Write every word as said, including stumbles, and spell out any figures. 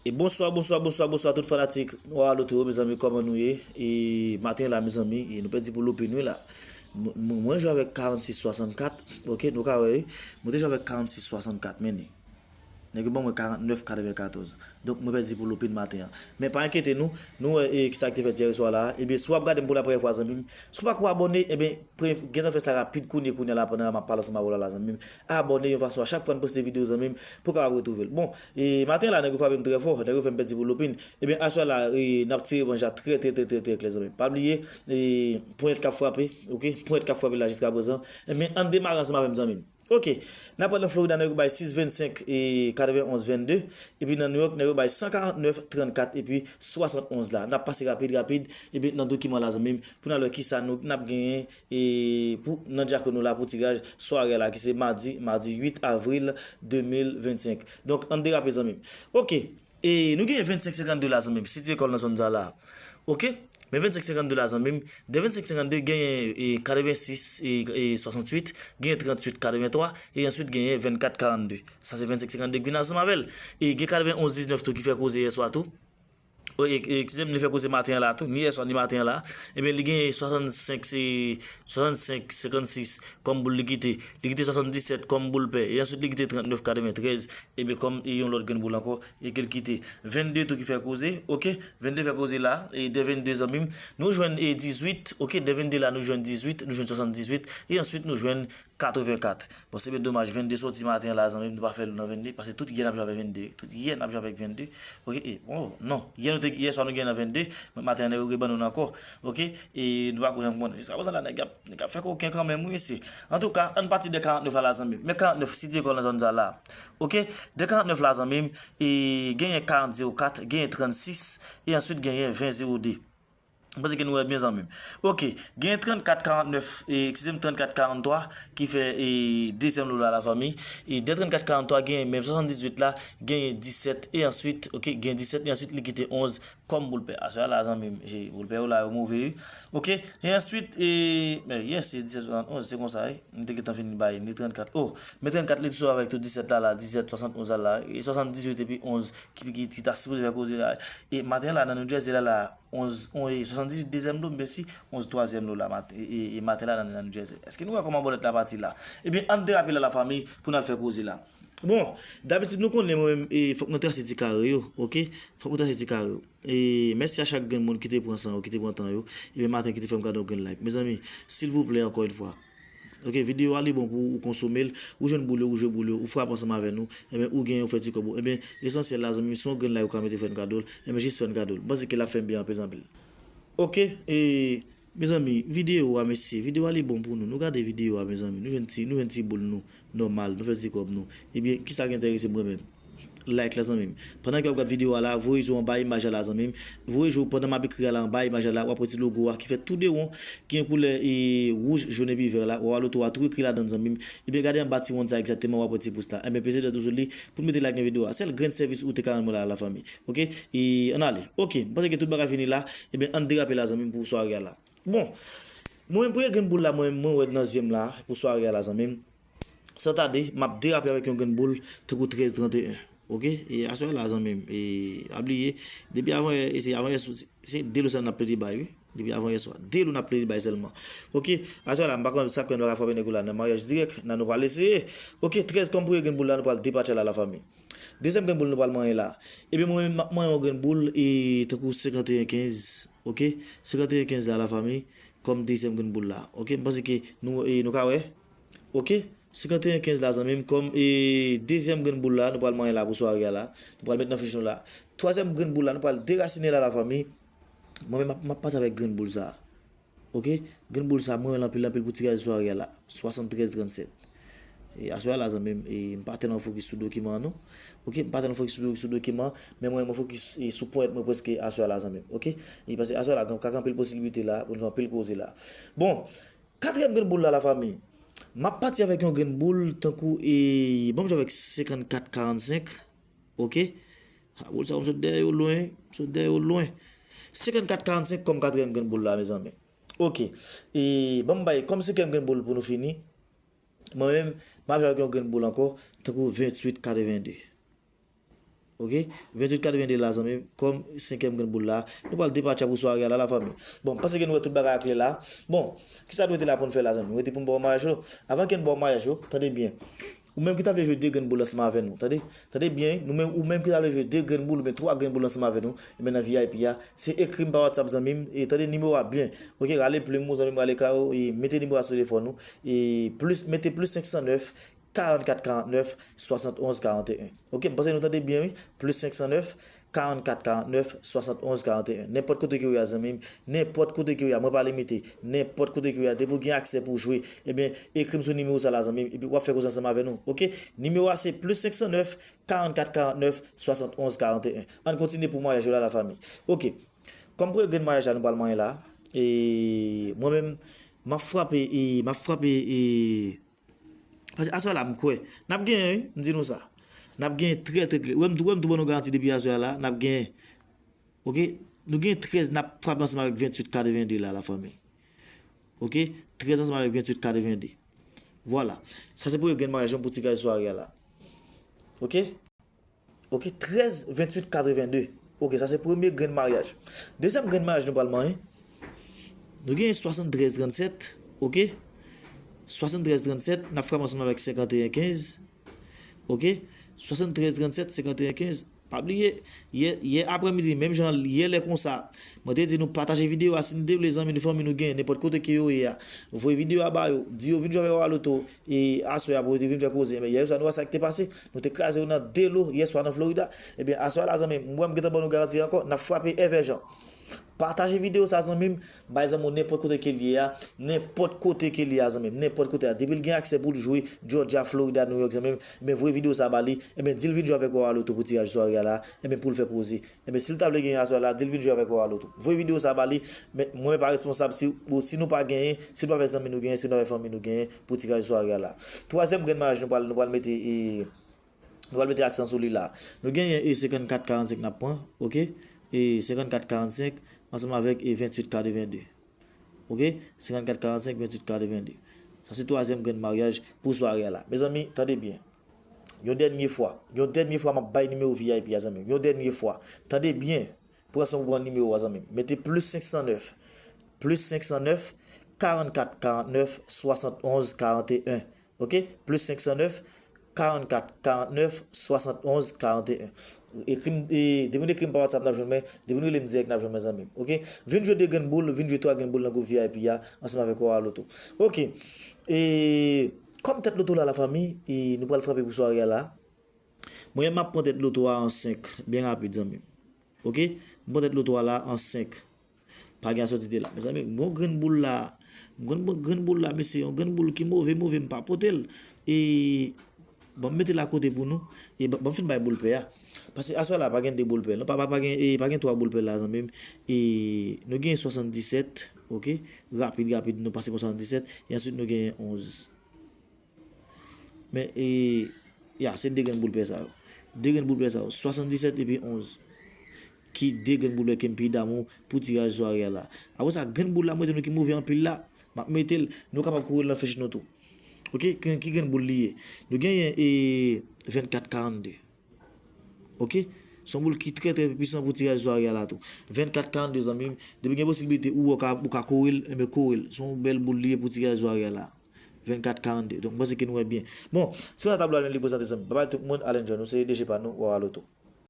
E bonswa, bonswa, bonswa, bonswa tout fanatik Wawa Loto yo, mezanmi, kòman nou ye? E maten la, mezanmi, e nou pèdi pou loupin wi la. M- m- Mwen jwe avèk karannsis swasannkat, oke, nou ka wè wi. Mwen te jwe avèk karannsis swasannkat, men ni. Nèg yo ban mwen karantnèf katrevenkatòz. Donk, mwen pèdi pou loupin maten an. Men pa enkyete nou, nou wè e, kisa ki te fèt yè swa la. Ebyen, si w ap gade m pou la premyè fwa, zanmi m, si w pako abòne, ebyen, premye, gentan fè sa rapid kounye kounye la pandan m ap pale ansanm avè w la, la, zanmi m. Abòne yon fason a chak fwa n poste videyo, zanmi m, pou w kapab retwouve l. Bon, e maten la, nèg yo frape m trè fò, nèg yo fè m pèdi pou loupin. Ebyen, aswè la, e, n ap tire revanj la trè, trè, trè, trè, trè klè, zanmi m. Pa bliye, e, ponyèt k ap frape, oke? Ponyèt k ap frape la jiska prezan. Ebyen, ann demare ansanm avè m, zanmi m. Oke, n ap pral nan Florida, nèg yo bay sis vennsenk e katrevenonz vennde, epi nan New York, nèg yo bay san karantnèf trannkat epi swasannonz la. N ap pase rapid, rapid, epi nan dokiman la, zanmi m, pou n al wè kisa nou, n ap genyen e pou, nan djako nou la pou tiraj sware la, ki se madi, madi uit avril de mil vennsenk. Donk, ann derape, zanmi m. Oke, e nou genyen vennsenk senkannde la, zanmi m, si ti lekòl nan zòn sa la. Oke? Men vennsenk senkannde la, zanmi m, de vennsenk senkannde genyen e katrevensis e, e swasanntuit, genyen tranntuit katreventwa, e answit genyen vennkat karannde. Sa se vennsenk senkannde k vin ansanm avè l. E gen katrevenonz diznèf tou ki fè koze yè swa tou. O, e- e- eskize m, li fè koze maten an la tou, ni yè swa ni maten an la. Ebyen, li genyen swasannsenk, se swasannsenk senkannsis kòm boul li kite. Li kite swasanndisèt kòm boul pè. E answit, li kite trannèf katreventrèz. Ebyen, kòm e yon lòt grenn boul ankò, e ke l kite. Vennde tou ki fè koze, oke? Vennde fè koze la, e de vennde, zanmi m, nou jwenn e dizuit, oke? De vennde la, nou jwenn dizuit, nou jwenn swasanndizuit, e answit, nou jwenn katrevenkat. Bon, se byen domaj, vennde soti maten an la, zanmi m, nou pa fè l nan vennde, paske tout yè n ap jwe avèk vennde, tout yè n ap jwe avèk vennde. Oke, e, oh, non, yè nou te, yè swa nou gen nan vennde, men maten an, nèg yo reban nou l ankò, oke, e nou pa konnen, bon, jiska prezan la, nèg ap, nèg ap fè koken kanmenm, wi, mesye. Antouka, ann pati de karantnèf la, la, zanmi m. Men karantnèf, si Dye kò nan zòn sa la, oke, de karantnèf la, zanmi m, e genyen karant zewo kat, genyen trannsis, e answit genyen ven zewo de. M panse ke nou wè byen, zanmi m. Oke, gen trannkat karantnèf, e, eskize m, trannkat karanntwa ki fè e, dezyèm lo la, lafanmi. E de trannkat karanntwa, gen menm swasanndizuit la, gen disèt, e answit, oke, gen disèt, e answit li kite onz kòm boul pè. Aswè a la, zanmi m, e, boul pè yo la, yo move, wi. Oke, e answit, e, men, yes, se disèt swasannonz, se konsa, wi. M te gentan fin bay, ni trannkat. Oh, men trannkat, li tou avèk tou disèt la, la, disèt, swasannonz la, la, e swasanndizuit epi onz ki, ki, ki ta sipoze fè koze la. E maten la, nan New Jersey la, la, onz, on, e, swasanndizuit dezyèm lo, m pesi, onz twazyèm lo la, mat-, e, e, e maten la nan, nan New Jersey. Èske nou wè kòman bòlèt la pati la? Ebyen, ann derape la, lafanmi, pou n al fè koze la. Bon, dabitid nou konnen mwen menm, e, fòk mwen trase ti kare yo, oke? Fòk mwen trase ti kare yo. E mèsi a chak grenn moun ki te pran san yo, ki te pran tan yo. Ebyen, maten ki te fè m gade yon grenn like. Mezanmi, silvouplè, ankò yon fwa, oke, videyo a li bon pou ou konsome l, ou jwenn boul yo, ou jwe boul yo, ou frape ansanm avè nou, ebyen, ou genyen, ou fè ti kòb ou. Ebyen, lesansyèl la, zanmi, se yon grenn like ou ka mete fè n kado l, ebyen, jis fè n kado l. M panse ke l ap fè m byen anpil, anpil. Oke, e, mezanmi, videyo a, mesye, videyo a li bon pou nou. Nou gade videyo a, mezanmi, nou jwenn ti, nou jwenn ti boul nou, nòmal, nou fè ti kòb nou. Ebyen, kisa ki enterese mwen menm? Like la, zanmi m. Pandan ke w ap gade videyo a la, voye je w anba imaj la, la, zanmi m. Voye je w pandan m ap ekri a la anba imaj la, la, w ap wè ti logo a ki fè tou de won, ki gen koulè e wouj, jòn epi vè la. Wawa Loto a tou ekri ladan l, zanmi m. Ebyen, gade anba ti wonn sa egzakteman, w ap wè ti pous la. Ebyen, peze dwèt ou sou li pou n mete like nan videyo a. Sèl grenn sèvis ou te ka rann mwen la, lafanmi. Oke? E ann ale. Oke, m panse ke tout bagay fini la. Ebyen, ann derape la, zanmi m, pou sware a la. Bon, mwen menm premye grenn boul la, mwen menm, mwen wè nan zye m la, pou sware a la, zanmi m. San tade, m ap derape avèk yon grenn boul tankou trèz trannteyen. Oke? E aswè la, zanmi m, e pa bliye, depi avan yè, e se avan yè, se de lo sa n ap plede bay, wi. Depi avan yè swa. De lo n ap plede bay sèlman. Oke? Aswè la, m pa konn sa k fè nou pa ka frape nèg yo la nan maryaj dirèk, nan nou pral eseye. Oke, trèz kòm premye grenn boul la, nou pral depatche la, lafanmi. Dezyèm grenn boul nou pral manyen la. Ebyen, mwen menm, m ap manyen yon grenn boul, e tankou senkanteyen kenz, oke? Senkanteyen kenz la, lafanmi, kòm dezyèm grenn boul la. Oke? M panse ke nou, e, nou ka wè. Oke? Senkanteyen kenz la, zanmi m, kòm, e, dezyèm grenn boul la, nou pral manyen la pou sware a la. Nou pral met nan fich nou la. Twazyèm grenn boul la, nou pral derasine la, lafanmi. Mwen menm, m ap, m ap pati avèk grenn boul sa a. Oke? Grenn boul sa, mwen wè l anpil, anpil pou tiraj sware a la. Swasanntrèz trannsèt. E aswè a la, zanmi m, e m pa tèlman fokis sou dokiman an, non. Oke? M pa tèlman fokis sou, sou dokiman, men mwen, mwen fokis, e, sou ponyèt mwen prèske aswè a la, zanmi m. Oke? E paske aswè a la, gen, ka gen anpil posiblite la, pou n fè anpil koze la. Bon, katriyèm grenn boul la, lafanmi. M ap pati avèk yon grenn boul, tankou, e, ban m jwe avèk senkannkat karannsenk. Oke? Ha, boul sa yo, m sot dèyè yo lwen, m sot dèyè yo lwen. Senkannkat karannsenk kòm katriyèm grenn boul la, mezanmi. Oke. E ban m bay kòm senkyèm grenn boul pou nou fini. Mwen menm, m ap jwe avèk yon grenn boul ankò, tankou venntuit katrevende. Ok, venntuit katrevenn de la, zanmi m, kòm senkyèm grenn boul la. Nou pral depatcha pou sware a la, lafanmi. Bon, m panse ke nou wè tout bagay a klè la. Bon, kisa nou rete la pou n fè la, zanmi m? Nou rete pou n ba w mayaj yo. Avan ke n ba w mayaj yo, tande byen. Ou menm ki ta vle jwe de grenn boul ansanm avè nou, tande? Tande byen, nou menm, ou menm ki ta vle jwe de grenn boul oubyen twa grenn boul ansanm avè nou, ebyen nan V I P a, se ekri m pa WhatsApp, zanmi m, e tande nimewo a byen. Ok, rale plim ou, zanmi m, rale kay ou, e mete nimewo a sou telefòn ou, e plis, mete plis senk san nèf, karannkat karannèf, swasannonz karanteyen. Ok, m panse nou tande byen, wi. Plis senk san nèf, karannkat karannèf, swasannonz karanteyen. Nenpòt kote ke w ye a, zanmi m, nenpòt kote ke w ye a, mwen pa limite, nenpòt kote ke w ye a, depi w gen aksè pou w jwe, ebyen, ekri m sou nimewo sa la, zanmi m, epi w ap fè koze ansanm avè nou. Ok, nimewo a se plis senk san nèf, karannkat karannèf, swasannonz karanteyen. Ann kontinye pou mayaj yo la, lafanmi. Ok, kòm premye grenn mayaj la nou pral manyen la, e mwen menm, m ap frape, e m ap frape, e Paske aswè la, m kwè n ap genyen, wi, m di nou sa. N ap genyen trè, trè, trè. Ou wè m, ou wè m tou ban nou garanti depi aswè a la, n ap genyen. Ok? Nou genyen trèz, n ap frape ansanm avèk venntuit katrevenn de la, lafanmi. Ok? Trèz ansanm avèk venntuit katrevenn de. Vwala. Sa se premye grenn mayaj mwen pou tiraj sware a la. Ok? Ok, trèz venntuit katrevenn de. Ok, sa se premye grenn maryaj. Dezyèm grenn maryaj nou pral manyen. Nou genyen swasanntrèz trannsèt, ok? Swasanntrèz trannsèt, n ap frape ansanm avèk senkanteyen kenz. Ok? Swasanntrèz trannsèt, senkanteyen kenz. Pa bliye, yè, yè aprèmidi, menm jan yè lè konsa, mwen te di nou pataje videyo a, si nou te vle zanmi nou, fanmi nou genyen, nenpòt kote ke yo ye a, voye videyo a ba yo, di yo vin jwe avèk Wawa Loto, e aswè a pou yo te vin fè koze. Men yè swa nou wè sa ki te pase, nou te kraze yo nan de lo yè swa nan Florida. Ebyen, aswè a la, zanmi m, mwen m gentan ban nou garanti ankò, n ap frape èvè jan. Pataje videyo sa, zanmi m, bay zanmi w nenpòt kote ke l ye a, nenpòt kote ke l ye a, zanmi m, nenpòt kote a. Depi l gen aksè pou l jwe Georgia, Florida, New York, zanmi m, ebyen, voye videyo sa ba li, ebyen, di l vin jwe avèk Wawa Loto pou tiraj sware a la, ebyen, pou l fè koze. Ebyen, si l ta vle genyen aswè a la, di l vin jwe avèk Wawa Loto. Voye videyo sa ba li, men mwen pa responsab si, ou, si nou pa genyen, si nou pa fè zanmi nou genyen, si nou pa fè fanmi nou genyen pou tiraj sware a la. Twazyèm grenn maryaj nou pral, nou pral mete, e, nou pral mete aksan sou li la. Nou genyen, e, senkannkat karannsenk n ap pran, ok? E, senkannkat karannsenk ansanm avèk, e, venntuit katrevenn de. Ok? Senkannkat karannsenk, venntuit katrevenn de. Sa se twazyèm grenn maryaj pou sware a la. Mezanmi, tande byen. Yon dènye fwa. Yon dènye fwa, m ap bay nimewo V I P a, zanmi m. Yon dènye fwa. Tande byen. Pran san w pou pran nimewo a, zanmi m. Mete plis senk san nèf. Plis senk san nèf, karannkat karannèf, swasannonz karanteyen. Ok? Plis senk san nèf, karannkat karannèf, swasannonz karanteyen. Ekri m, e, depi nou ekri m pa WhatsApp, n ap jwenn mwen. Depi nou rele m dirèk, n ap jwenn mwen, zanmi m. Ok? Vin jwe de grenn boul, vin jwe twa grenn boul nan gwoup V I P a, ansanm avèk Wawa Loto. Ok. E, kòm tèt loto la, lafanmi, e, nou pral frape pou sware a la. Mwen, m ap pran tèt loto a an senk, byen rapid, zanmi m. Ok? M pran tèt loto a la an senk. Pa gen asòti de la. Mezanmi, m gon grenn boul la. M gon grenn boul la, mesye, yon grenn boul ki move, move, m pa pote l. E, bon, m mete l akote pou nou. E, bon, bon, m fin bay boul pè a. Paske aswè la, pa gen de boul pè. Non, pa, pa, pa gen, e, pa gen twa boul pè la, zanmi m. E, nou gen swasanndisèt, ok? Rapid, rapid, nou pase pou swasanndisèt. E answit, nou gen onz. Men, e, ya, se de grenn boul pè sa yo. De grenn boul pè sa yo. Swasanndisèt epi onz. Ki de grenn boul pè ke m pi damou pou tiraj sware a la. Apre sa, grenn boul la, mwen di nou ki move anpil la. M ap mete l, nou kapab kouri l nan fich nou tou. Ok, ki, ki grenn boul li ye? Nou genyen, e, vennkat karannde. Ok? Se yon boul ki trè, trè pwisan pou tiraj sware a la tou. Vennkat karannde, zanmi m. Depi gen posiblite ou, ou ka, ou ka kouri l, enben kouri l. Se yon bèl boul li ye pou tiraj sware a la. Vennkat karannde. Donk, m panse ke nou wè byen. Bon, se nan tablo a li prezante, zanmi. Babay tout moun, al enjoy nou. Se D J pa nou, Wawa Loto.